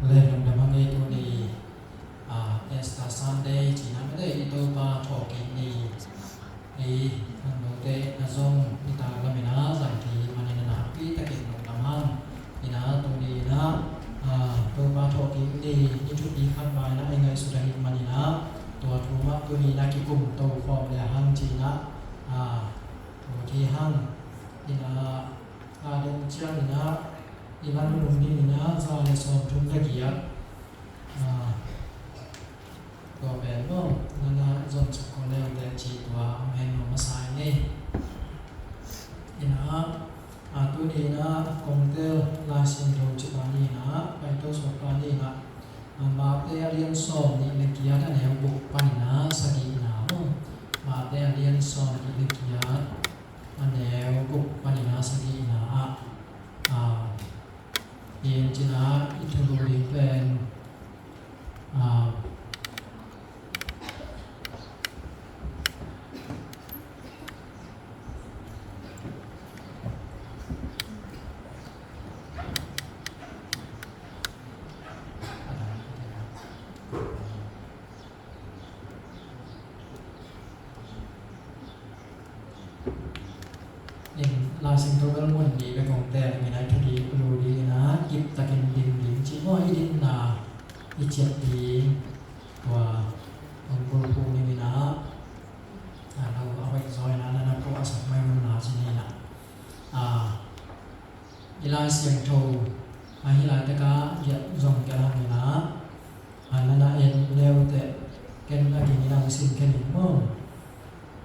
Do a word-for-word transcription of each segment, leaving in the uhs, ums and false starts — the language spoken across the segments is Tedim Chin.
Lungdam hang ei, tuni, ah, Easter Sunday cihna mate, i Topa thawhkik ni. Ei khangnote na zong nitak lamin a zang thei manin a nakpi takin lungdam hang. Ina tuni ina, ah, Topa thawhkik ni, ni thupi khat mah ina i ngaihsut ahih manin a, tua thu mah tuni ina kikum to khawm le hang cihna, ah, thu thei hang. Ina, a dong ciang ina, i la nunung ding ina, za le sawmthum le giat. Ah, tua pen maw, nana zon suk ko leu te ci tua, a men no masa i ngei. Ina, a tuni ina, kong tel Lai Siangtho ci pa ni ina, pai to suk pa ni ina, a Mate a lian sawm nih le giat a neu guk pan ina, sagih ina maw. Mate a lian sawm nih le giat a neu guk pan ina, sagih ina ah, ah, i en cina i thulu ding pen, ah, in Lai Siangtho bel mun nih bek hong tel ning ina, i thulu ding ina, kip takin dim ding ci maw, i dinna i ciat ding. Tua hong bulphuh ning ina, a, no a hoih zaw ina, nana puahsak mai un la ci ni ina. A, i Lai Siangtho a hi laitak a giat zong kia lam ina, a, nana en leu te, ken a ging ina hong sim khen in maw.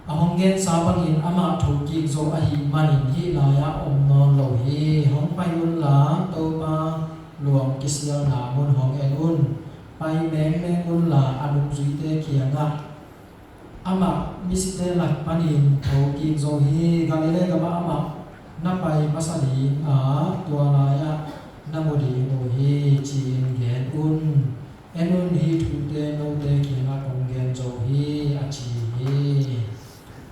A hong gensa bangin amah thokik zo ahih manin hih lai-ah om nawn lo hi. Hong pai unla, Topa luang kisialna mun hong en un. Pai mengmeng unla, a nungzuite kiangah, amah misite lak panin thokik zo hi. Galilee gamah amah na pai masa ding a, tua lai-ah na mu ding uh hi, ci-in gen un. En un, hih thute note kiangah kong gen zo hi, a ci hi.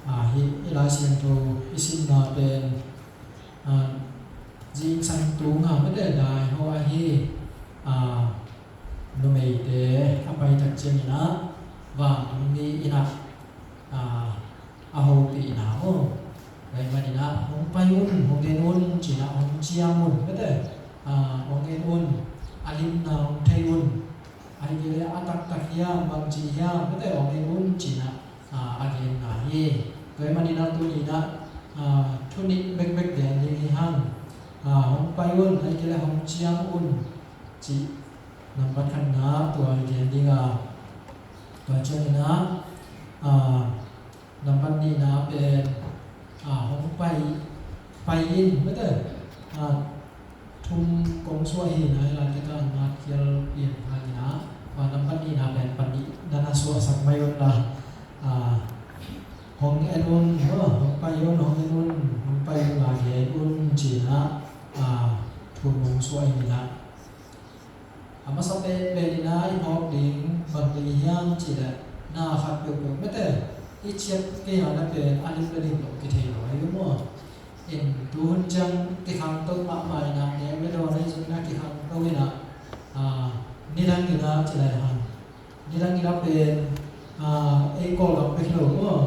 A, hih i Lai Siangtho i simna pen, a, zingsang tung a mate dai haw ahi, a, numeite a pai tak ciangin ah, vantungmi in ah, a, a hopihna maw. Tua ahih manin ah, hong pai un, hong en un, ci-in ah, hong ciam un, mate, a, hong en un, a limna hong thei un, ahih kei leh a taktak hiam, bangci hiam, mate, hong en un, ci-in ah, a, a genna hi. Tua ahih manin ah, tuni-in ah, a, thu nih bekbek gen ding hi hang. A, hong pai un, ahih kei leh hong ciam un, cih nambat khatna tua i gen ding a, tua ciangin ah, a, nambat nihna pen, a, hong pai, pai in, mate, a, thum kong suah hi na, i lai kika na khial pian hangin ah, a, nambat nihna pen panih nana suahsak mai un la, a, hong en un, a, hong pai un, hong en un, hong pai un la gen un ci-in ah, a, thum hong suah hi na. A masa pen, pen in ah i phawk ding bang ding hiam cih leh, na khat peuhpeuh mate, i ciat kei a na pen a lim le lim lo kithei lo ahi maw. In tuhun ciang kikhangto mahmah in ah, nek le dawn ahi zongin ah kikhangto in ah, a, nidang in ah ci lai hang. Nidang in ah pen, a, ei Kawlgam bek hi lo maw.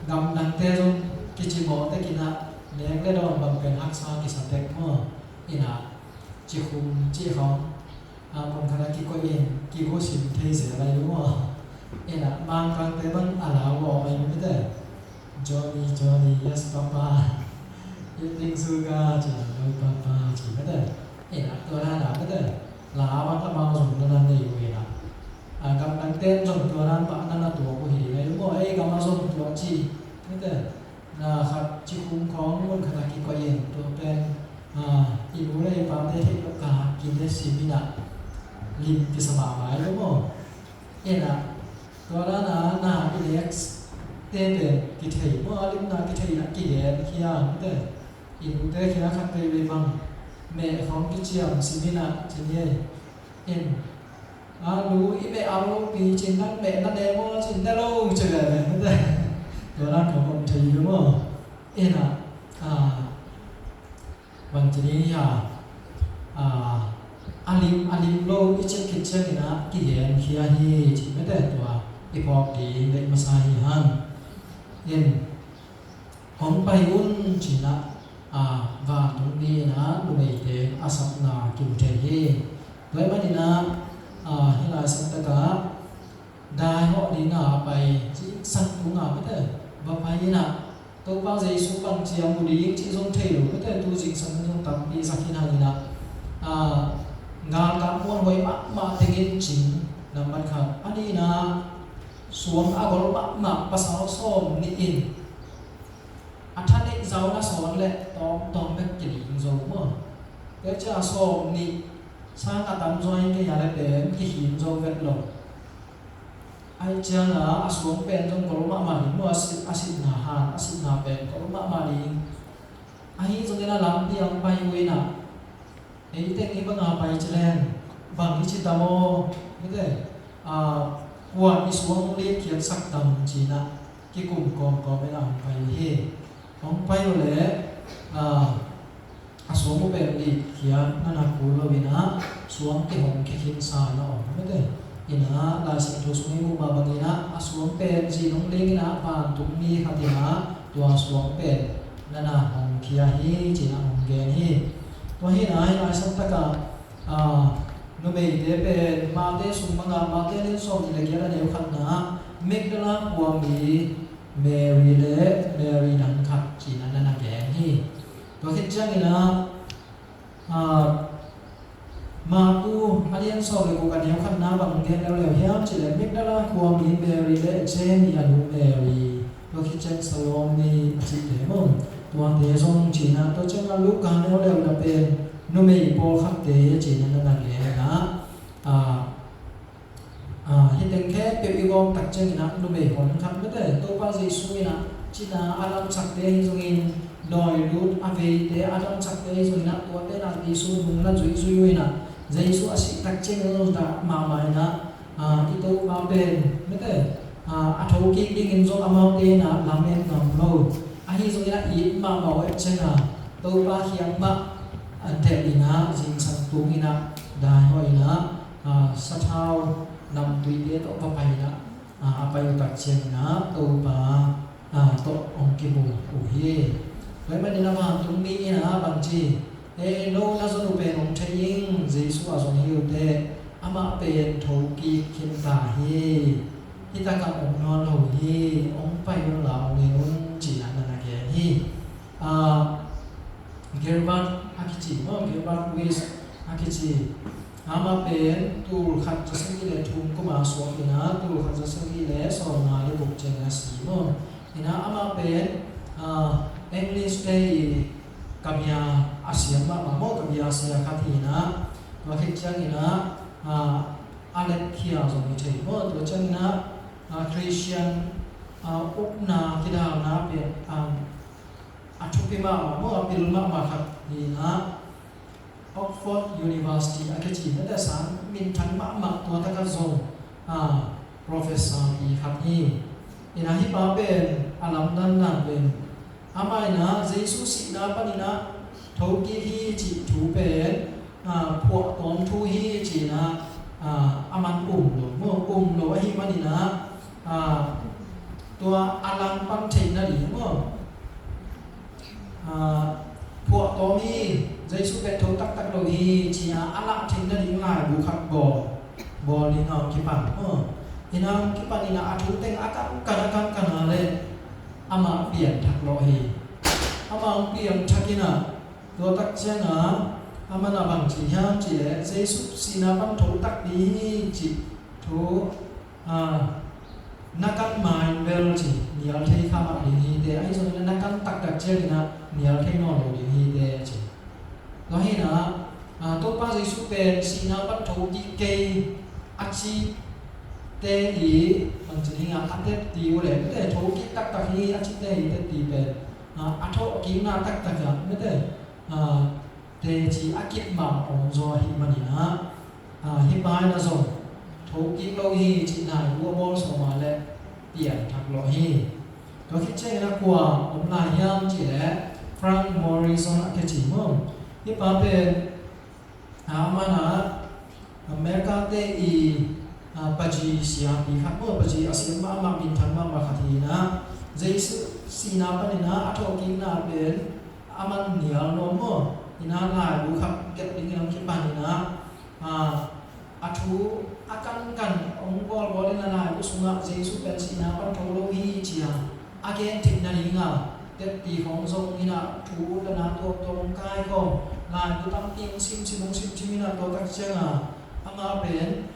Gamdangte zong kicimawh tek in ah, nek le dawn bang pen haksa kisa tek maw. In ah, cikhum cih khawng, a, mun khat ah kikoih in, kigo sim thei zel lai lo maw. In ah, Mangkangte bang a lau a om ahi mate. Johnny, Johnny, yes, Papa. Eating sugar, ci, no, Papa, ci, mate. In ah, tua dan a, mate. La bang amau zong nana nei uh in ah. A, gamdangte zong tua dan mah nana tuak uh hi ding ahi maw. Ei gam ah zong tua ci, mate. Na khat cikhum khawng mun khat ah kikoih in, tua pen, a, i nu le i pate theih loh kah ah kile sim in ah, lim kisa mahmah hi lo maw. In ah, tua dan a na i nekte pen kithei maw, a limna kithei in ah kigen khia, mate. I nute kiang ah khat veivei bang meh khawng kiciam sim in ah ci ni ei. In, a, nu, i meh a lopi ci-in, nang meh na ne maw ci-in, ne lo ci veve, mate. Tua dan khawng om thei hi maw. In ah, a, bang ci ni hia, a, a lim, a lim lo i cih khit ciangin ah kigenkhia hi cih mete tua i phawk ding deih masa hi hang. In, hong pai un ci-in ah, a, vantung mi in ah numeite a sapna kimu thei hi. Tua ahih manin ah, a, hih lai santak ah daihawh ding a pai, zingsang tung a mete va pai in ah, Topa Jesu bangci a mu ding cih zong thei lo mete, tu zingsang zong tampi zak hi hang in ah, a, galkap muanhuai mahmah teng in cing, nambat khat. A nihna, suang a gol mahmah pasal sawmnih in a tha neih zaw na sawn leh tawmtawm bek kiding zo maw? Tua ciang a sawmnih sang a tamzaw hi kei a leh pen kikhin zo vet lo. Ahih ciangin a suang pen zong gol mahmah ding maw, a sit, a sitna han, a sitna pen gol mahmah ding. Ahi zongin a lampi ah hong pai uh in ah, ei teng hih bang a pai ci leng bang hi ci tam aw, mite, a, kua i suang hong likkhiatsak tam ci-in ah kikum kawmkawm in ah hong pai uh hi. Hong pai uh leh, a, a suang uh pen likkhiat na na kul lo in ah, suang kihong kikhinsa na om mete. In ah, Lai Siangtho sung i muh mah bangin ah, a suang pen zin hong ling in ah, vantung mi khat in ah tua suang pen na na hong khia hi ci-in ah hong gen hi. Tua hi in ah, hih lai santak ah, a, numeite pen Mate sung bangah, Mate lian sawmnih leh giat a neu khatna ah, Magdala khuami Mary leh Mary dang khat ci-in ah na na gen hi. Tua khit ciangin ah, a, Marku a lian sawm leh guk a neu khatna bang gen leuleu hiam cih leh Magdala khuami Mary leh James a nu Mary, tua khit ciang Salome a cihte maw, tuate zong ci-in ah, tua ciangin Luka leuleu na pen numei pawlkhatte ci-in ah na na gen ah, a, a, hih teng khempeuh i gawm tak ciangin ah numei honkhat mete, Topa Jesu in ah cina a damsakte ahi zongin, dawi lut a veite a damsakte ahi zongin ah, tuate in ah Jesu nung na zuihzuih uh in ah, Jesu a sih tak ciangin zong dah mahmah in ah, a, i Topa pen mete, a, a thokik dingin zong amaute in ah lamen ngam lo. Ahi zongin ah it mahmah uh ahih ciangin ah Topa kiang mah a delh in ah zingsang tung in ah daihawh in ah, a, sathau namtuite tawh va pai in ah, a, a pai uh tak ciangin ah Topa, a, tawh hong kimu uh hi. Tua ahih manin ah vantung mi in ah bangci, ei, no na zon uh pen hong thei ing, Jesu a zong hi uh teh, amah pen thokik khin ta hi. Hih takah om nawn lo hi, hong pai un la hong en un ci-in ah na na gen hi. A, Gilbert a kici maw, Gilbert Wise a kici. Amah pen tul khat za sagih leh thum kum a suak in ah, tul khat za sagih leh sawmnga leh guk ciangin a si maw. In ah amah pen, a, English te i kabia a siam mahmah maw, kabia sia khat hi in ah, tua khit ciangin ah, a, a letkhia zong hi thei maw, tua ciangin ah, a, Christian, a, upna kidalna pen, a, a thupi mahmah maw, a pil mahmah khat hi in ah, Oxford University a kici mete, sang minthang mahmah, tua takah zong, a, professor mi khat hi. In ah hih pa pen a lamdandan pen, amah in ah Jesu sihna panin ah thokik hi cih thu pen, a, phuahtawm thu hi ci-in ah, a, a man um lo maw, um lo ahih manin ah, a, tua a langpan theih nading maw, a, phuahtawm hi, Jesu pen tho taktak lo hi ci-a a lah theih nading laibu khat bawl, bawl ding a hong kipan maw. In ah hong kipan in ah a thu teng a kankan, a kankan a leh amah pianthak lawh hi. Amah hong pianthak in ah, tua tak ciangin ah, amah in ah bang ci hiam cih leh, Jesu sihna pan tho tak ding hi cih thu, a, na kan ma in bel ci, nial thei kha mah ding hi teh, ahi zongin ah na kan taktak ciangin ah nial thei nawn lo ding hi teh ci. Tua hi in ah, a, Topa Jesu pen sihna pan thokik kei a cihte i, bang ci ding a, a tetti uh leh, mite, thokik taktak hi a cihte i tetti pen, a, a thawhkikna taktak ah, mite, a, teci a kip mah om zaw ahih manin ah, a, hih pa in ah zong thokik lo hi cih laibu a bawl sawm a leh pianthak lawh hi. Tua khit ciangin ah kua om lai hiam cih leh Frank Morison a kici maw. Hih pa pen Amah na America te i paji siapi khat maw, paji a siam mahmah, minthang mahmah khat hi na, Jesu sihna panin a thawhkikna pen a man nial nuam maw, hi na, laibu khat gelh dingin hong kipan hi na, a thu a kankan hong bawlbawl in a laibu sungah Jesu pen sihna pan tho lo hi ci-a a gen theihna dingah tetti khawng zong hi na, thu utna tuamtuam hong kaikhawm, laibu tampi hong simsim, hong simsim hi na, tua tak ciangah amah pen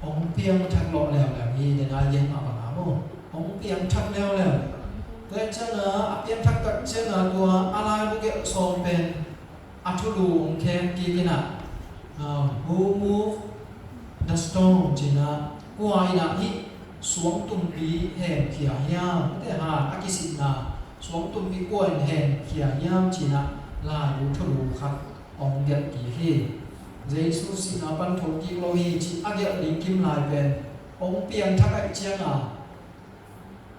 hong piangthak lawh leuleu hi. Dena gen mah bangah maw, hong piangthak leuleu. Tua ciangah a piangthak tak ciangah tua a laibu gelh sawm pen a thulu hong khek kik in a, "Who moved the stone?" ci-in a, "Kua in a hih suangtumpi henkhia hiam?" Mate, han a kisitna, "Suangtumpi kua in henkhia hiam?" ci-in a laibu thulu khat hong gelh kik hi. Jesu sihna pan thokik lo hi cih a gelh ding kim lai pen hong piangthak ahih ciangah,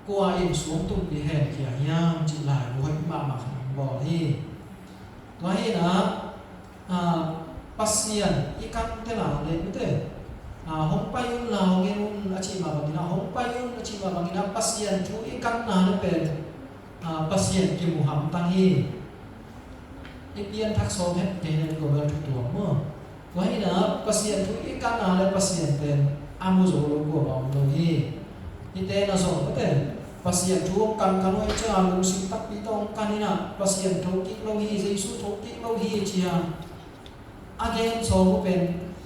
"Kua in suangtumpi henkhia hiam?" cih laibu hoih mahmah khat hong bawl hi. Tua hi na, Pasian i kan teh la le, mate, hong pai un la, hong en un a cih mah bangin a, hong pai un a cih mah bangin a, Pasian thu i kanna le pen Pasian kimu hamtang hi. I pianthak sawm het kei le tua bel thu tuam maw. Tua hi na, Pasian thu i kanna le Pasian pen a mu zo lo kua bang om lo hi. Hihte na zong, mate, Pasian thu hong kankan uh ahih ciangah lungsim takpi tawh hong kan hi na, Pasian thokik lo hi, Jesu thokik lo hi ci-a a gen sawm uh pen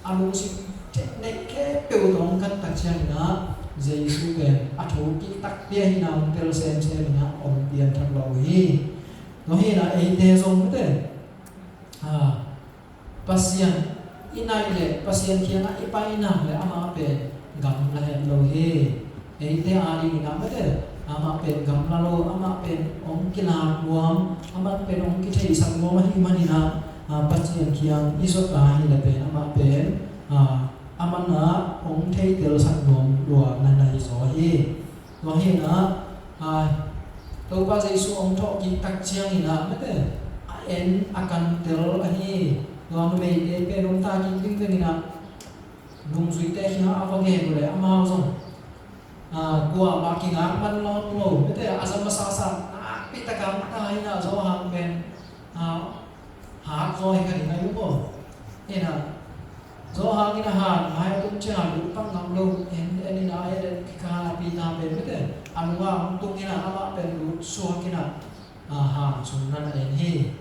a lungsim theih neih khempeuh tawh hong kan tak ciangin a, Jesu pen a thokik takpi ahihna hong tel semsem in a, hong pianthak lo uh hi. Tua hi na, eite zong, mate, Pasian i naih leh Pasian kiangah i pai nak leh amah pen gamla het lo hi. Eite adingin ah, mate, amah pen gamla lo, amah pen hong kilak nuam, amah pen hong kitheihsak nuam ahih manin ah, Pasian kiang i zot a hih leh pen amah pen, amah na hong theitelsak nuam lua na hi zaw hi. Tua hi na, Topa Jesu hong thawhkik tak ciangin ah, mate, a en a kantel ahi. Tua numeite pen hong takik ding dingin ah, nungzuite kiangah a va gen uh leh amau zong kuamah kingak man lo, mate, a za masasa nakpi takin ta hi na, Johan pen hat zaw hi kha ding a, hi maw. Hi na, Johan in a han ngai a tum ciang a lut pang ngam lo, en en in a, en en kikal a Peter pen, mate, a nungah hong tung in a, amah pen lut suak in a, han sung na na en hi.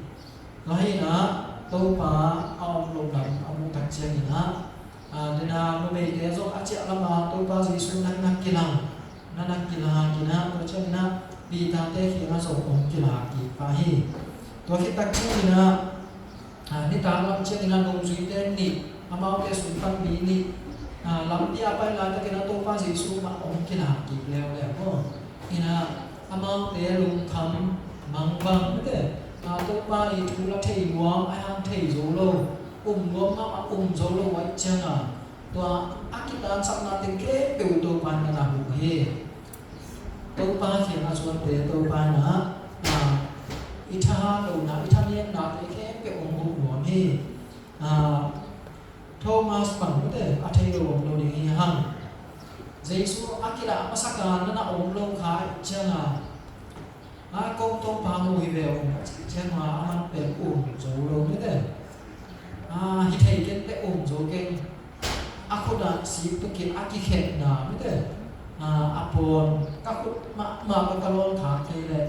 Tua hi na, Topa a om loh lam a muh tak ciangin ah, dena numeite zong a ciah lamah Topa Jesu na na kilang, na na kilak in ah, tua ciangin ah Peter-te kiangah zong hong kilak kik pah hi. Tua khit tak ciangin ah, nitak lam ciangin ah nungzuite nih, amaute sung pan mi nih, lampi a pai laitakin ah Topa Jesu mah hong kilak kik leuleu maw. Hi na, amaute lungkham mangbang, mate, Topa i thu la thei nuam, a hang thei zo lo, um nuam mahmah, um zo lo ahih ciangah, tua a kitansakna teng khempeuh Topa in na na huh hi. Topa kiangah zuante Topa in ah, i thahat lohna, i thahatnate khempeuh hong huh nuam hi. Thomas bang, mate, a thei lo om lo ding hi hang. Jesu a kilah masak a na na om lo kha ahih ciangah, a ko Topa mu hi ve ung a cih ciangah, aman pen um zo lo, mate. Hi thei kei teh, um zo kei. A khut ah sip tuk in a kikhetna, mate, a pawn, ka khut mahmah tawh ka lawn khak kei leh,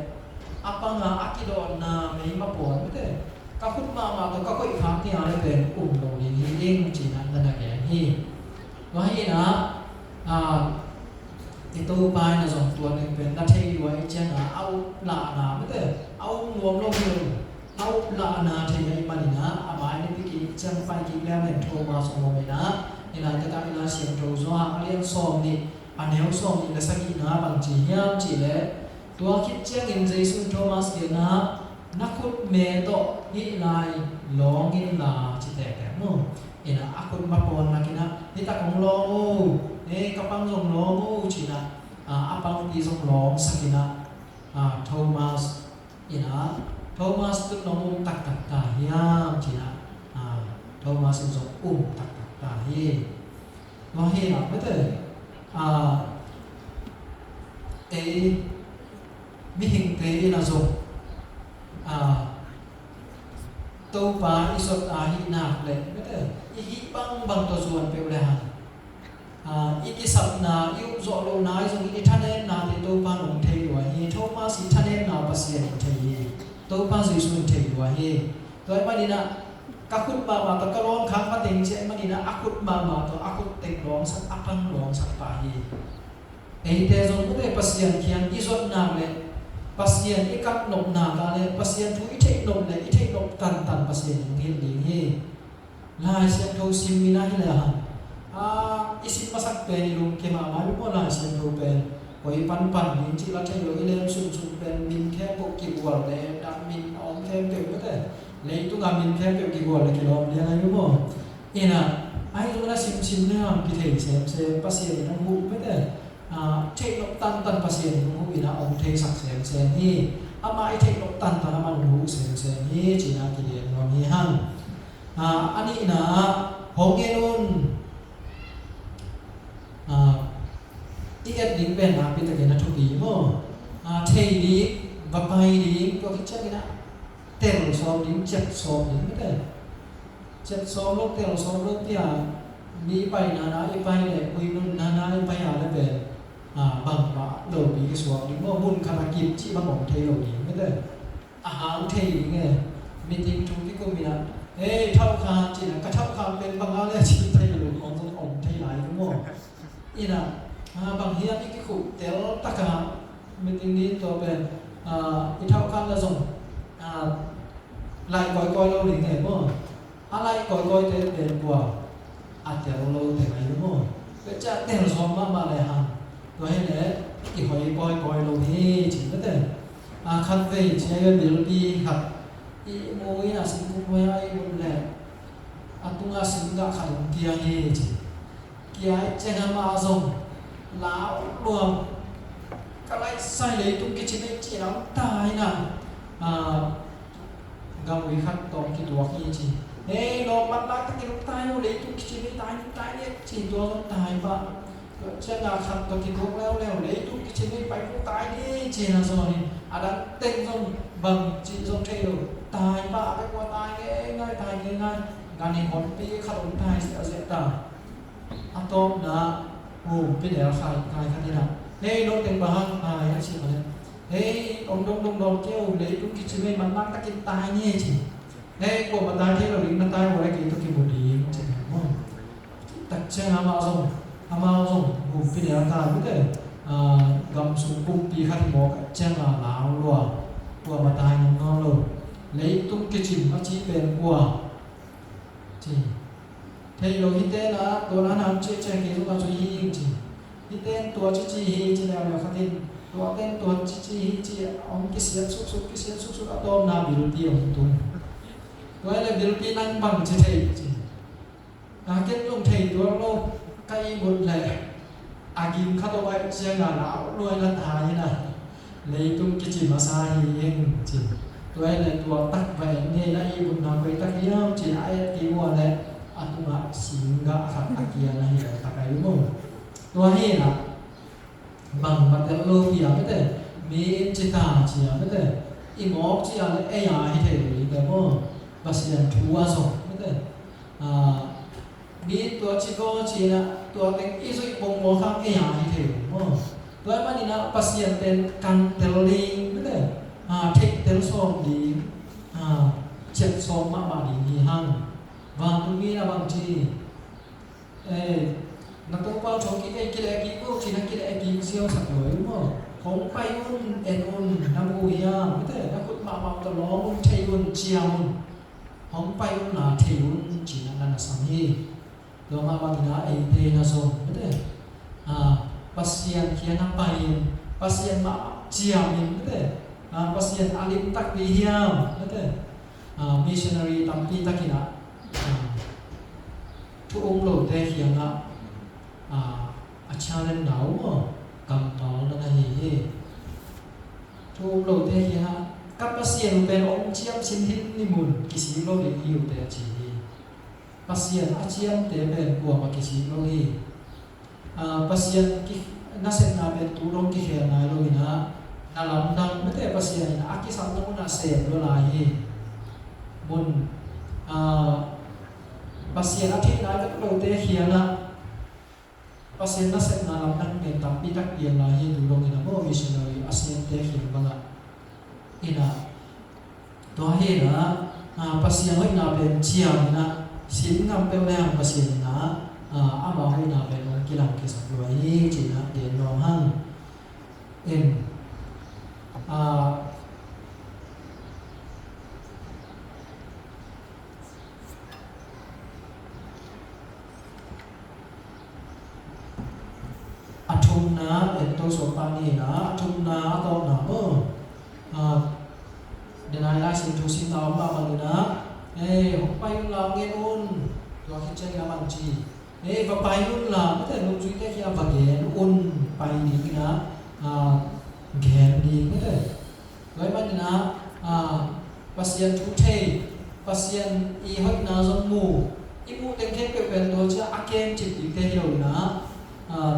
a pang a, a kidawtna meima pawn, mate, ka khut mahmah tawh ka koih khak kei a leh pen um lo ding hi ing ci-in ah na na gen hi. Tua hi na, i Topa in ah zong tua teng pen na thei lua ahih ciangah, a uplahna, mate, a um nuam lo hi lo, a uplahna thei ahih manin ah, a mai na pi kik ciang pai kik leuleu in Thomas hong om in ah, i laitakah i Lai Siangtho Johan a lian sawm nih, a neu sawm nih le sagihna bang ci hiam cih leh, tua khit ciangin Jesu in Thomas kiangah, na khutme tawh hih lai lawng inla, ci tektek maw. Hi na, a khut mapawn lak in ah, hi tak hong lawng o, e, ka pang zong lawng o, ci-in ah, a pangpi zong lawngsak in ah, Thomas in ah, Thomas, tun nong um taktak ta hiam, ci-in ah, Thomas in zong um taktak ta hi. Tua hi a, mete, a, ei mihingte in a zong, a, Topa i zot a hih nak le, mete, i hih bangbang tawh zuan peuh le hang, a, i kisapna, i upzawh lohna, i zong i thanemnate Topa in hong thei lua hi. Thomas i thanemna Pasian in thei hi. Topa Jesu in thei lua hi. Tua ahih manin a, ka khut mahmah tawh ka lawngkhak mateng ci ahih manin a, a khut mahmah tawh a khut teng lawngsak, a pang lawngsak pah hi. Eite zong mete Pasian kiang i zot nak le Pasian i kap nop nak le Pasian thu i theih nop le i theih nop tantan Pasian in hong hilh ding hi. Lai Siangtho sim in a hi le hang, a, i sim masak pen i lungkia mahmah hi maw. Lai Siangtho pen koi panpan ding cih la thei lo, i lem sunsun pen min khempeuh kigual le, dah min a om khempeuh mete, leitungah min khempeuh kigual le kilawm liang ahi maw. Ina, ahi zong na simsim le hang kithei semsem, Pasian in hong huh mete, a, theih nop tantan Pasian in hong huh in a hong theisak semsem hi. Amah i theih nop tantan amah in hong huh semsem hi ci-in a kigen nuam hi hang. A, a nihna ah hong en un. A, i et ding pen nakpi takin a thupi maw. A, thei ding, va pai ding, tua khit ciangin a tel sawm ding, ciat sawm ding mete. Ciat sawm lo, tel sawm lo tia, mi paina na i pai le, ui nunna na i pai a le pen, a, bangmah lopi kisuak ding maw, mun khat a kip cih bang om thei lo ding mete. A hang thei ding e. Meeting thu kikum in a, "Hei, thauhkhan," ci-in a, "Ka thauhkhan pen bang a le," ci thei lo, om zong om thei lai ding maw. Ina, a, bang hiam i kikhuh tel taka meeting ding tua pen, a, i thauhkhan la zong, a, lai kawikawi lo ding e maw. A lai kawikawite pen kua, a tel lote ngai lo maw. Tua ciang tel sawm mahmah le hang, tua hi leh kihoi kawikawi lo hi ci mete. A, khatvei ci a, bilpi khat i mu in a, singkung huai a i mu leh a tungah singgah khat hong kia hi ci. Kia i ciang amah zong lau lua, "Ka laisai, leitung kicim ei," ci-in a hong tai in a, a, gamui khat tawh kituak hi ci. "Hei, lawm, manlang takin hong tai o, leitung kicim ei, tai ni, tai ni," ci-in tua zong tai pah. Tua ciangin khat tawh kituak leuleu, "Leitung kicim ei, pai, hong tai ni," ci-in a zawn in, a dang teng zong bang cih zong thei lo, tai pah, a bek ua tai ngeingai, tai ngeingai. Gan in honpi khat hong tai ziahziah ta. A tawpna, humpi nel khai, khai khat in a, "Hei, no teng bang hang tai?" a cih leh, "Hei, hong dong dong dawn kei o, leitung kicim ei, manlang takin tai ni," ci. "Hei, kuamah tai thei lo ding, na tai ua le kei tawh kimu ding," ci. Tak ciang amah zong, amau zong humpi nel khai mete, a, gam sung kumpi khat hi mawk ciang a lau lua, kuamah tai nawn lo. "Leitung kicim a cih pen kua?" ci. "Thei lo, hihte na, tua na nang ciahciah kei zong a zui hi ing," ci. "Hihte in tua cici hi," ci leuleu khat in, "Tuate in tua cici hi," ci a hong kisiat suksuk, kisiat suksuk, a tawpna bilpi hong tung. "Tua hi leh bilpi, nang bang ci thei?" ci. "A, ken zong thei tuak lo, ka ihmut leh a gim khat om ahih ciangin a lau lua in a tai in a, leitung kicim a sa hi ing," ci. "Tua hi leh tua tak va en ni, na ihmutna koi tak hiam?" ci-in a et kik uh leh a tungah singgah khat a kia na hi lo tak ahi maw. Tua hi in a, bangmah tel lopi a mete, mi in ci ta ci a mete, i mawk ci a leh ei a hi thei lo ding te maw. Pasian thu a zong mete, a, mi tua ci ko ci-in a, tua teng i zuih mawkmawk hang ei a hi thei lo maw. Tua ahih manin a Pasian pen kan tel ding mete, a, theih tel sawm ding, a, ciat sawm mahmah ding hi hang. Vantung mi in a bang ci, "Eh, na Topa uh thong kik ei, kileh kik uh," ci-in a kileh kik ziau sak lo hi maw. "Hong pai un, en un, na mu uh hiam?" mete, "Na khut mahmah tawh lawng un, thei un, ciam un. Hong pai un la, thei un," ci-in a na na sam hi. Tua mah bangin a eite na zong mete, a, Pasian kiang a pai in, Pasian mah ciam in mete, a, Pasian a lim takpi hiam mete, a, missionary tampi takin a, a, thu um lote kiangah, a, a challenge na uh maw, kammal na na hi hi. Thu um lote kiangah, "Ka Pasian uh pen hong ciam sin hi ning un, kisik lo ding hi uh teh," a ci hi. Pasian a ciamte pen kuamah kisik lo hi. Ah, Pasian ki-, nasepna pen tu dong kikhel nai lo in ah, na lamdang mate Pasian in a kisapna mun ah sem lo lai hi. Mun, ah, Pasian a theih nai vet lote kiangah Pasian nasepna lamdang pen tampi tak piang lai hi, tu dong in ah maw, missionary a siamte kiang bangah. In ah, tua hi in ah, ah, Pasian hoihna pen ciam in ah, sin ngam peuh leng Pasian in ah, ah, ama hoihna pen hong kilang kisak lua hi, ci-in ah gen nuam hang. In, ah, a thumna, en to suak pah ni in ah, a thumna, a tawpna maw. Ah, denai Lai Siangtho simna om mah bang in ah, eh, hong pai un la, hong en un. Tua khit ciangin a bang ci. Eh, va pai un la, mate nungzuite kiang va gen un, pai ding in ah, ah, gen ding, mate. Tua ahih manin ah, ah, Pasian thu thei, Pasian i hoihna zong mu, i muh teng khempeuh pen tua ciang a kem cip dingte hi lo in ah, ah,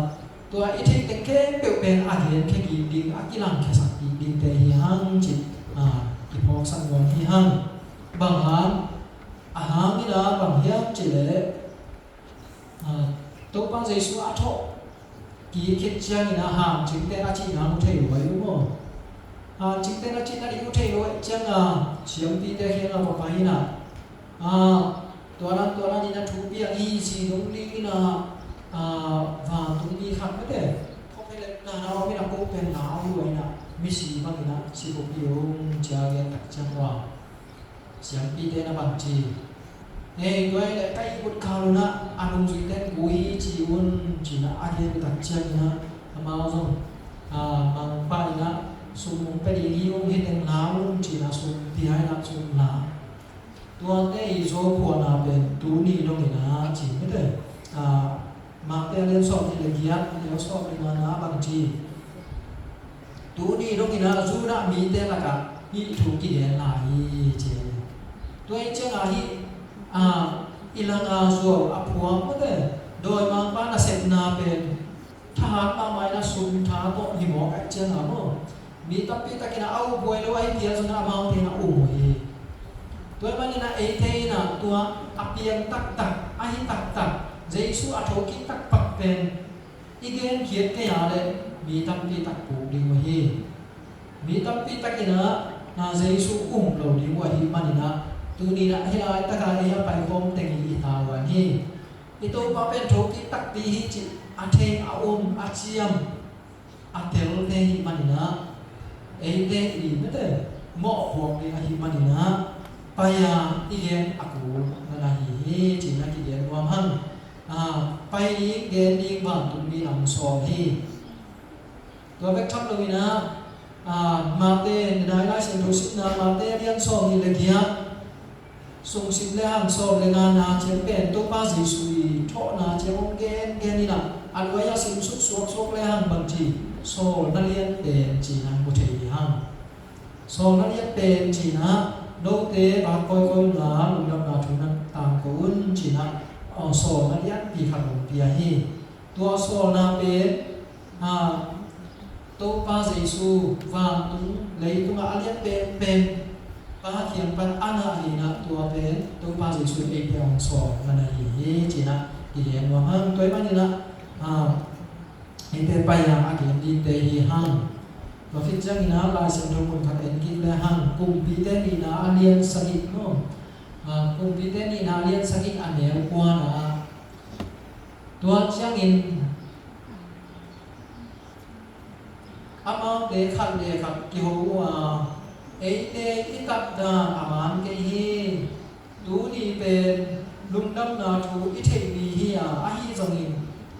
tua i theih teng khempeuh pen a genkhia kik ding, a kilangkhiasak kik dingte hi hang cih, ah, i phawksak nuam hi hang. Bang hang, a hang in ah bang hiam cih leh, ah, Topa Jesu a thawh kik khit ciangin ah hancingte a cihna mu thei lo ahi uh maw? Hancingte a cihna ding mu thei lo ahih ciangin ah siampite kiangah va pai in ah, ah, tua dan tua dan in ah thu piang hi ci dong ding in ah, ah, vantung mi khat mate, khuaphei le nana om in ah ko pen na om lua in ah misi bang in ah si ko pi ung ci a gen tak ciang ua. Siampite na bang ci. Hei, tua hi leh ka ihmut kha lo in ah, a nungzuite in gui ci un ci in ah, a gen tak ciangin ah, amau zong, ah, mangpha in ah, sum hong pia ding hi ung, hih teng la un ci in ah, sum pia in ah, sum la. Tuate i zawhphuahna pen tuni dong in ah, ci mite. Ah, Mate a lian sawm nih le giat, a neu sawm le ngana bang ci. Tuni dong in ah Judah mite lakah hih thu kigen lai hi ci. Tua hi ciangah hih, ah, i langa zuau a phuak mate, dawimangpa nasepna pen thahat mahmah in ah sum tha tawh hi mawk ahih ciangah maw. Mi tampi takin a, a uphuai lo ahi phial zongin amaute in a um uh hi. Tua ahih manin a eite in a tua a piang taktak, ahi taktak, Jesu a thokik taktak pen i genkhiat kei a leh mi tampi tak puk ding uh hi. Mi tampi takin a, a Jesu um lo ding uh ahih manin a, tuni in a hih laitak a ei a paikhawm teng i, i tavuan hi. I Topa pen thokik takpi hi cih a thei, a um, a ciam, a telte ahih manin a, eite i mite mawhpuak ding ahih manin a, pai-a i gen a kul na na hi hi, ci-in a kigen nuam hang. A, pai ding, gen ding, vantungmi lam sawl hi. Tua bek tham loin a, a, Mate, Nidai Lai Siangtho simna, Mate a lian sawm nih le giat sung sim le hang, sawm le nga na ciang pen Topa Jesu i thawhna ciang hong gen gen in a, a luai a sim suk suak suak le hang bang ci, sawlna lian pen ci-in a mu thei hi hang. Sawlna lian pen ci-in a, note vak kawikawi un la, lungdamna thu na tangko un ci-in a, aw, sawlna lianpi khat hong pia hi. Tua sawlna pen, a, Topa Jesu vantung leitungah a lian penpen Pa kiang pan a ngah hi in a, tua pen Topa Jesu in eite hong sawl na na hi hi, ci-in a kigen nuam hang. Tua ahih manin a, a, eite pai-a a gen dingte hi hang. Tua khit ciangin a Lai Siangtho mun khat en kik le hang, Kumpite nihna a lian sagih maw. A, Kumpite nihna a lian sagih a neu kuana. Tua ciangin amaute khat le khat kiho uh a, eite i takdan a man kei hi. Tuni pen lungdamna thu i theih ni hi a, ahi zongin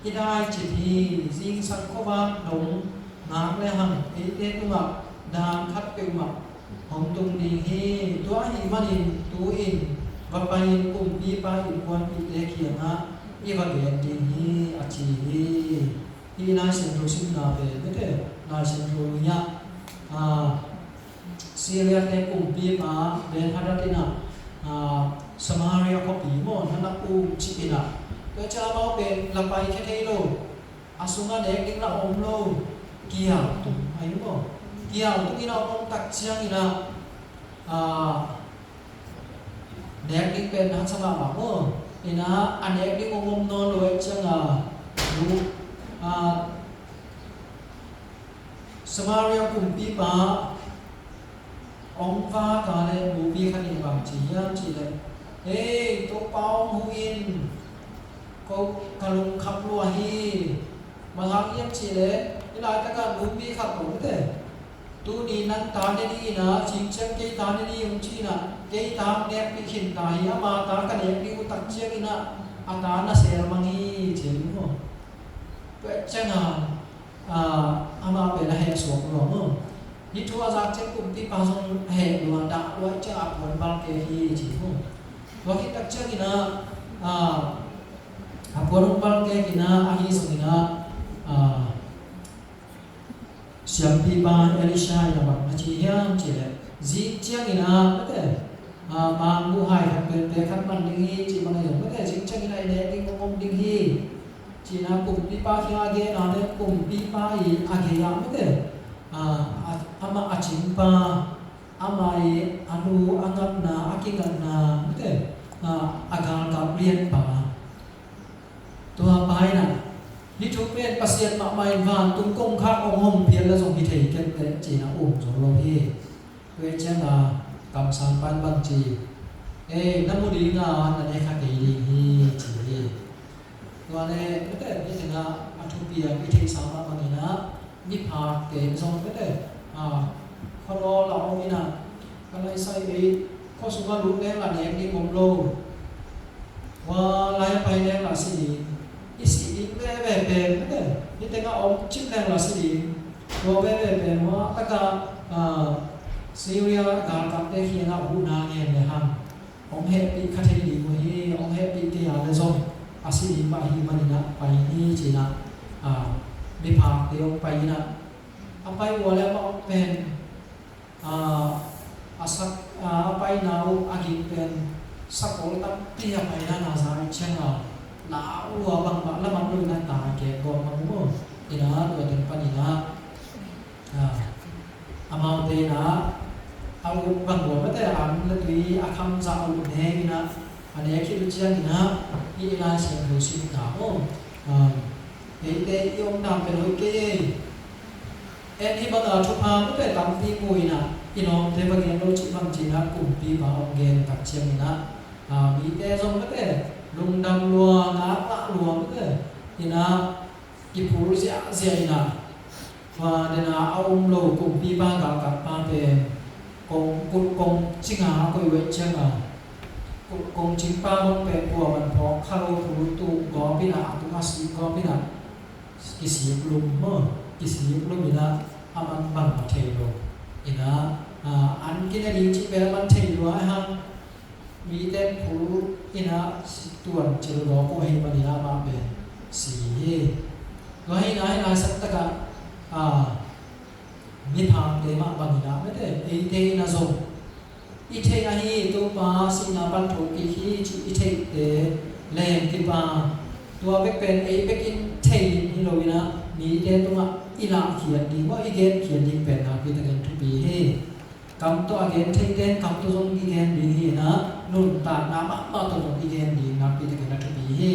i dai cip hi. Zingsang khuavak dong ngak le hang eite tungah dan khat peuhmah hong tung ding hi. Tua ahih manin tu-in va pai-in kumpipa innkuanpihte kiangah i va gen ding hi, a ci hi. Hih Lai Siangtho simna pen mite, Lai Siangtho ni-ah, a, Syria-te kumpipa Ben-Hadad in a, a, Samaria khuapi maw, na na um cih inah, tua ciang amau pen la paikhia thei lo, a sungah nek ding la om lo, kial tung ahi maw. Kial tung inah om tak ciang inah, a, nek ding pen na sa mahmah maw. Inah a nek ding om om nawn lo ahih ciangah, lu, a, Samaria kumpipa hong vak a leh nupi khat in bang ci hiam cih leh, "Hei, Topa hong huh in, ko ka lungkham lua hi. Bang hang hiam cih leh, hih laitakah nupi khat tawh mite, tuni nang ta ne ni inah, cing ciang kei ta ne ni hong ci inah, kei ta hong nekpih khin ta hi, ama ta ka nek ding uh tak ciang inah, a ta na sel mang hi," ci hi maw. Tua ciangah, a, amah pen a heh suak lua maw. Hih thu a zak ciang kumpipa zong a heh lua, dah lua ciang a puan bal kek hi ci maw. Tua khit tak ciang inah, a, a puan hong bal kek inah, ahi zong inah, a, siampipa Elisha inah bang na ci hiam cih leh, zing ciang inah, mate, a, mangbuhhai khat pen te khat man ding hi ci bang ahi zong, mate, zing ciang inah i nek ding hong om ding hi. Ci inah kumpipa kiang a gen a leh kumpipa i a gei ah mate, a, a, amah a cingpa, amah i a lu a ngatna, a kingatna mate, a, a galkap lianpa. Tua pa inah, "Hih thu pen Pasian mahmah in vantung kongkhak hong hawm phial leh zong hi thei kei teh," ci inah um zo lo hi. Tua ciangah kamsangpa in bang ci, "Ei, na mu ding a, na ne kha kei ding hi," ci hi. Tua leh, mite, hih tengah a thupiang i theihsa mah bang inah, miphakte zong mite, a, khuanawl a om inah, ka laisai ei, khua sungah lut leng la nek ding om lo. Hua lai a pai leng la si ding. I sih ding veve pen, mite, hih tengah om cip leng la si ding. Tua veve pen hua takah, a, Syria galkapte kiangah huhna ngen lehang hong hehpih kha thei ding uh hi, hong hehpih kei a leh zong a si ding mah ahih man inah pai ni ci inah, a, miphakte hong pai inah, a pai uh a leh amah hong pen, a, a sak, a, a paina uh a ging pen sakol tampi a paina na za ahih ciangah, lau lua bangmah laman lo inah tai kek gawp mang uh maw. Inah tua teng pan inah, a, amaute inah a ut bang lua mate, an le tui a kham zah a ut ne inah, a nek khit uh ciang inah, hih i Lai Siangtho sim ta maw. A, eite i om dan pen hoih kei ei. En hih banga thupha mate tampi mu inah, i lawmte va gen lo cih bang ci inah kumpipa hong gen tak ciang inah, a, mite zong mate lungdam lua, ngaklah lua mate inah, kiphul ziahziah inah, tua dena a um lo kumpipa galkappa pen kong, kut kong cinga a koih uh ahih ciangah, kut kong cingpa bang pen kua man phawk kha lo, phul tuh gawp inah, a tungah sik gawp inah, kisik lum maw, kisik lum inah, a man bang a thei lo inah, a, an kine ding cih pen a man thei lua a hang, mite phul inah tuan cil gawp uh ahih man inah amah pen si hi. Tua hi inah, hih lai sak takah, a, miphakte mah bang inah mate, eite inah zong i theih ahi Topa sihna pan thokik hi cih i theihte leng kipa, tua bek pen ei bekin thei ding hi lo inah, mite tungah i lahkhiat ding maw, i genkhiat ding pen nakpi takin thupi hi. Kam tawh a gen theite in kam tawh zong i gen ding hi inah, nuntakna mahmah tawh zong i gen ding nakpi takin a thupi hi.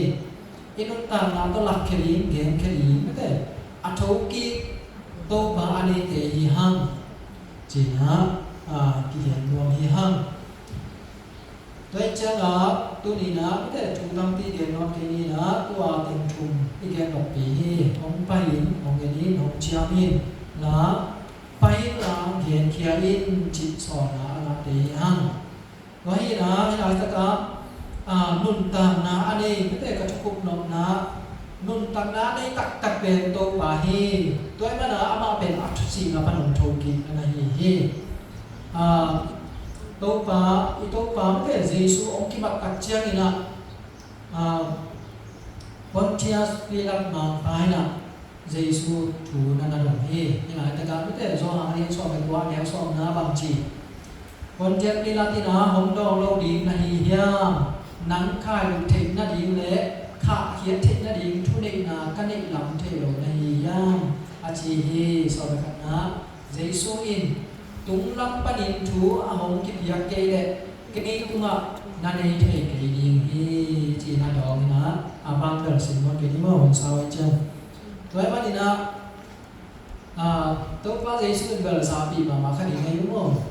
I nuntakna tawh lakkhia ding, genkhia ding mate, a thokik Topa a neite hi hang ci inah, a, kigen nuam hi hang. Tua ahih ciangah tuni inah mite thu tampi gen nuam kei ni inah, tua teng thum i gen noppi hi. Hong pai in, hong en in, hong ciam in la, pai in la, genkhia in cih sawlna a ngahte hi hang. Tua hi inah, hih laitakah, a, nuntakna a nei mate, ka thukhupnopna, nuntakna a nei taktak pen Topa hi. Tua ahih manah amah pen a thusitna pan hong thokik na hi hi. A, Topa, i Topa mate Jesu hong kimat tak ciang inah, a, Pontius Pilat mangpa inah Jesu thu na na dong hi. Hih laitakah mate Johan a lian sawm le kua, a neu sawmna bang ci, Pontius Pilat in ah hong dawng lo ding na hi hiam? Nang khailut theih nading le khahkhiat theih nading thuneihna ka neih lam thei lo na hi hiam? A ci hi. Sawm le khatna, Jesu in, "Tunglam panin thu a hong kipiak kei leh kei tungah na nei thei kei ding hi," ci-in a dawng in ah, a bang bel sim mawk kei ni maw, hong sau hi ciang. Tua ahih manin ah, ah, Topa Jesu in bel zapi mahmah kha ding hi maw.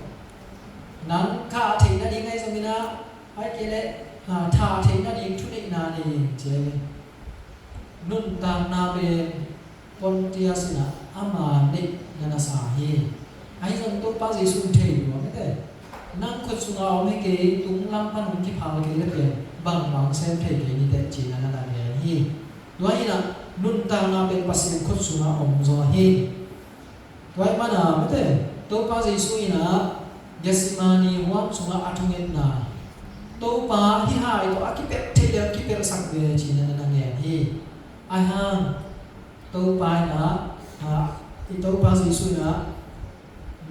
Nang khah theih nading ahi zongin ah, ahih kei leh, ah, thah theih nading thuneihna nei in ci hi. Nuntakna pen Pontius in ah ama neih na na sa hi. Ahi zong Topa Jesu in thei lua mete. Nang khut sungah om hi kei, tunglam pan hong kiphal kei leh pen bangbang sem thei kei ni teh ci-in ah na na ngen hi. Tua hi-in ah nuntakna pen Pasian khut sungah om zaw hi. Tua ahih manin ah mete, Topa Jesu in ah Gethsemane huam sungah a thungetna, "Topa, hih hai tawh a kipelh theih leh kipelhsak ve," ci-in ah na na ngen hi. Ahi hang Topa in ah, ah, i Topa Jesu in ah,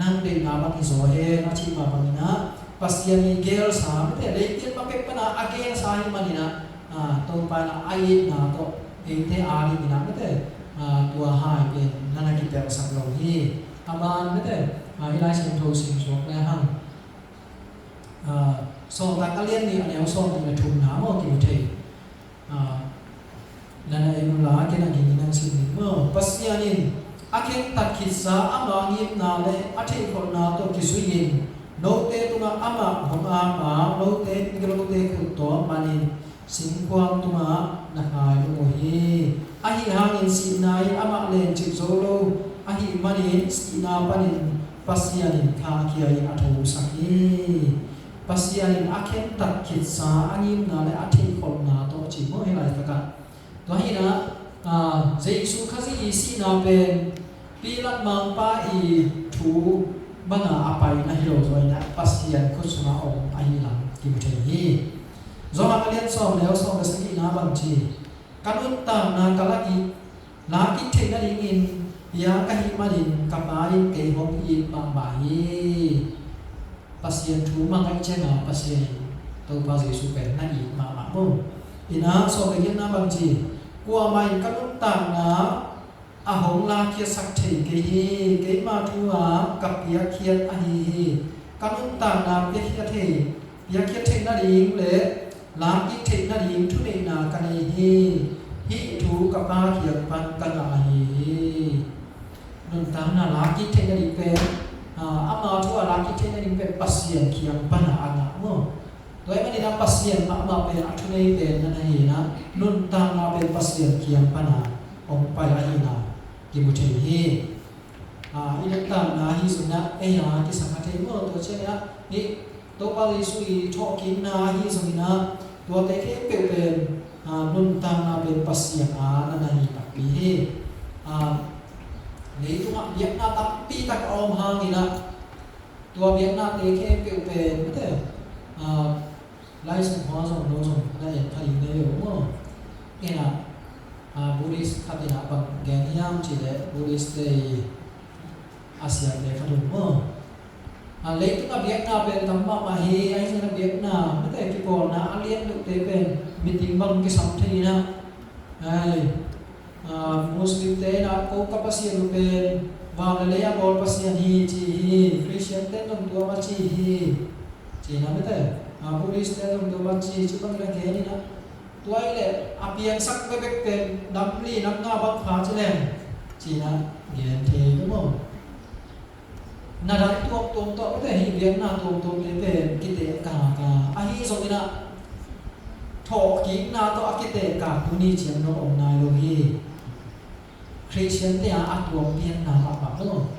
"Nang deihna bang hi zaw hen," a cih mah bangin ah, Pasian i gelsa, mete, leitung ma pek pan ah a gelsa ahih manin ah, ah, Topa in ah a itna tawh eite adingin ah, mete, ah, tua hai pen na na kipelhsak lo hi. A ban, mete, ah, i Lai Siangtho sim suak le hang, ah, Sawltak a lian nih, a neu sawmnih le thumna maw, kimu thei. Ah, na na en un la, ken a gingin hong sim ning maw. Pasian in a khengtat khitsa ama ngimna le a theihkholhna tawh kizui-in note tungah amah hong ap a, note, note khut tawh manin singkhuam tungah na khailum uh hi. Ahi hangin sihna in amah lencip zo lo ahih manin sihna panin Pasian in khahkhia-in a thosak hi. Pasian in a khengtat khitsa a ngimna le a theihkholhna tawh ci maw, hih laitakah. Tua hi-in ah, ah, Jesu Khazih i sihna pen Pilat mangpa i thu bangah a paina hi lo zaw in ah, Pasian khut sungah om ahih lam kimu thei hi. Johan a lian sawm le sawm le sagihna bang ci, "Ka nuntakna ka lakih, lakih theih nadingin pia ka hih manin ka Pa in kei hong it mahmah hi." Pasian thu mah ngaih ciangin Pasian in Topa Jesu pen na it mahmah maw. In ah sawm le giatna bang ci, "Kuamah in ka nuntakna a hong lakkhiatsak thei kei hi, keima thu-a ka piakkhiat ahi hi. Ka nuntakna piakkhiat thei, piakkhiat theih nading le lakik theih nading thuneihna ka nei hi. Hih thu ka Pa kiang pan ka ngah ahi hi." Nuntakna lakik theih nading pen, ah, ama thu-a lakik theih nading pen Pasian kiang pan a ngah maw. Tua ahih manin ah Pasian mahmah pen a thunei pen na na hi-in ah, nuntakna pen Pasian kiang pan a hong pai ahihna kimu thei hi. Ah, i nuntakna ahi zongin ah ei a kisakha thei maw, tua ciangin ah hih Topa Jesu i thawhkikna ahi zongin ah tuate khempeuh pen, ah, nuntakna pen Pasian a na na hi takpi hi. Ah, leitungah biakna tampi tak a om hangin ah tua biaknate khempeuh pen, mate, ah, Lai Siangtho zong no zong na en kha ding na hi uh maw. En ah, ah, Buddhist khat in ah bang gen hiam cih leh Buddhist te i a siate khat uh maw. Ah, leitungah biakna pen tam mahmah hi, ahi zongin ah biakna, mate, kipawlna a lian deuhte pen meeting bang kisam thei in ah, ai, ah, Muslim te in ah ko ka pasian uh pen van le lei a bawl pasian hi ci hi, Christian te in zong tua mah ci hi, ci-in ah, mate, ah, Buddhist te in zong tua mah ci, ci bangin ah gen in ah, tua ahih leh a piangsak bekbek pen nam li nam nga bang pha ci leng, ci-in ah gen thei uh maw. Na dang tuamtuam tawh, mate, hih biakna tuamtuamte pen kitehkak a, ahi zongin ah thawhkikna tawh a kitehkak tuni ciang dong om nai lo hi. Christian te a, a tuam pianna mahmah lo.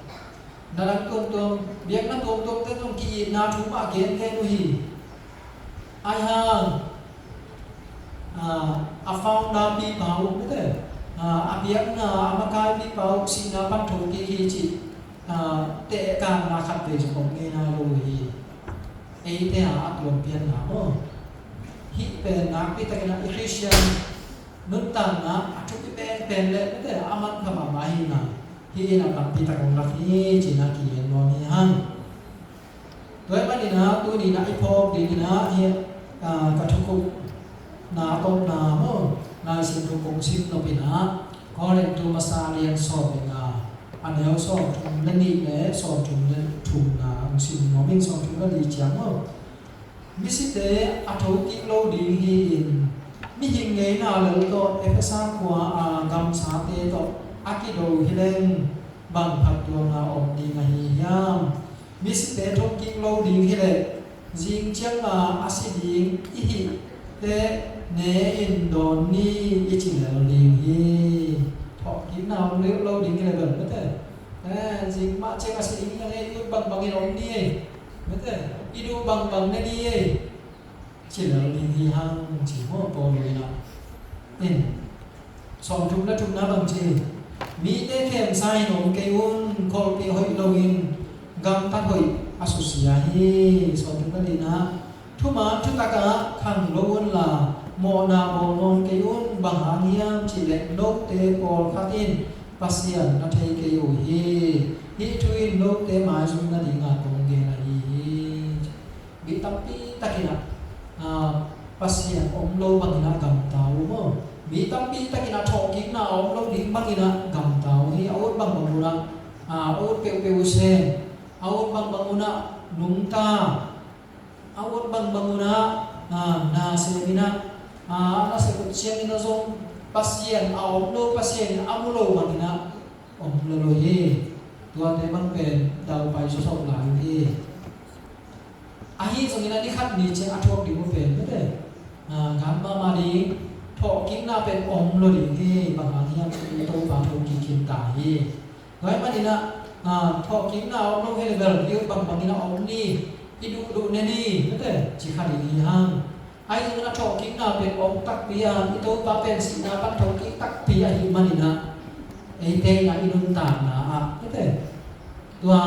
Na dang tuamtuam, biakna tuamtuamte zong ki-itna thu mah gen gen uh hi. Ahi hang, ah, a founder pipa uh, mate, ah, a biakna a makaipipa uh sihna pan thokik hi cih, ah, tehkakna khat vei zong om ngei nai lo uh hi. Eite a, a tuam pianna maw. Hih pen nakpi takin ah i Christian nuntakna a thupi penpen le, mate, a manpha mahmah hi-in ah, hih in ah tampi tak hong lak hi ci-in ah kigen nuam hi hang. Tua ahih manin ah tuni-in ah i phawk dingin ah hih, ah, ka thukhupna tawh na maw, Lai Siangtho kong sim nop in ah, Korintu masa a lian sawm le nga, a neu sawmthum le nih le sawmthum le thumna hong sim nuam ing. Sawmthum le li ciang maw, misite a thokik lo ding hi-in, mihing ngeina lel tawh Efesa khua a gamsate tawh a kido hi leng bang phattuamna om ding ahi hiam? Misite thokik lo ding hi leh, zing ciangin a si ding i hih teh ne-in dawn ni, i ci lel ding hi. Thawhkikna om lo ding hi leh bel mete, eh, zing mah ciang a si ding hi leh i ut bangbangin om ni ei, mete, i duh bangbang ne ni ei, ci lel ding hi hang, ci maw Paul in ah. In, sawmthum le thumna bang ci? Mite khemsa in om kei un, kholhpih hoih loin gamtat hoih a susia hi. Sawmthum le lina, thuman thutakah khang lo unla, mawhna bawl nawn kei un, bang hang hiam cih leh note pawlkhat in Pasian na thei kei uh hi. Hih thu in note maizum nadinga kong gen ahi hi. Mi tampi takin ah, ah, Pasian om lo bangin ah gamta uh maw. Mi tampi takin ah thawhkikna a om lo ding bangin ah gamta uh hi. A ut bangbang un ah, ah, a ut peuhpeuh uh sem. A ut bangbang un ah nungta. A ut bangbang un ah, ah, na sem in ah, ah, na sep uh ciangin ah zong Pasian a om lo, Pasian in a mu lo bangin ah om lo lo hi. Tuate bang pen daupai sawsawh lai uh hi. Ahi zongin a ni khat ni ciang a thuak ding uh pen mete, ah, gam mahmah ding, thawhkikna pen om lo ding hi. Bang hang hiam cih leh Topa thokik khin ta hi. Tua ahih manin ah, ah, thawhkikna a om lo hi leh bel i ut bangbangin ah om ni, i duhduh ne ni, mete, ci kha ding hi hang. Ahi zongin a thawhkikna pen om takpi a, i Topa pen sihna pan thokik takpi ahih manin ah, eite in ah i nuntakna ah, mete, tua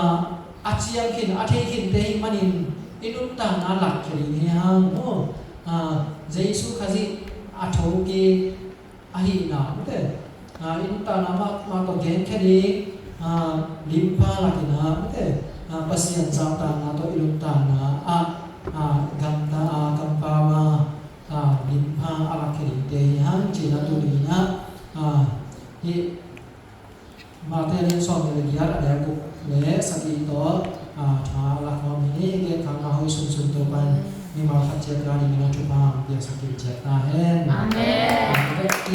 a ciang khin, a thei khinte ahih manin i nuntakna lakkhia ding hi hang maw. Ah, Jesu Khazih a thokik ahihna, mete, ah, i nuntakna mah, mah tawh genkhia ding, ah, limpha lakin ah, mete, ah, Pasian zahtakna tawh i nuntakna ah, ah, gamta, ah, kampau a, ah, limpha a lakkhia dingte hi hang ci-in ah tuni-in ah, ah, hih Matthai a lian sawm le giat, a neu guk le sagih tawh, ah, thu a lak nuam hi. Hih genkhakna hoih sunsun Topa in mimal khat ciat a dingin ah thupha hong piaksak ciat ta hen. Amen.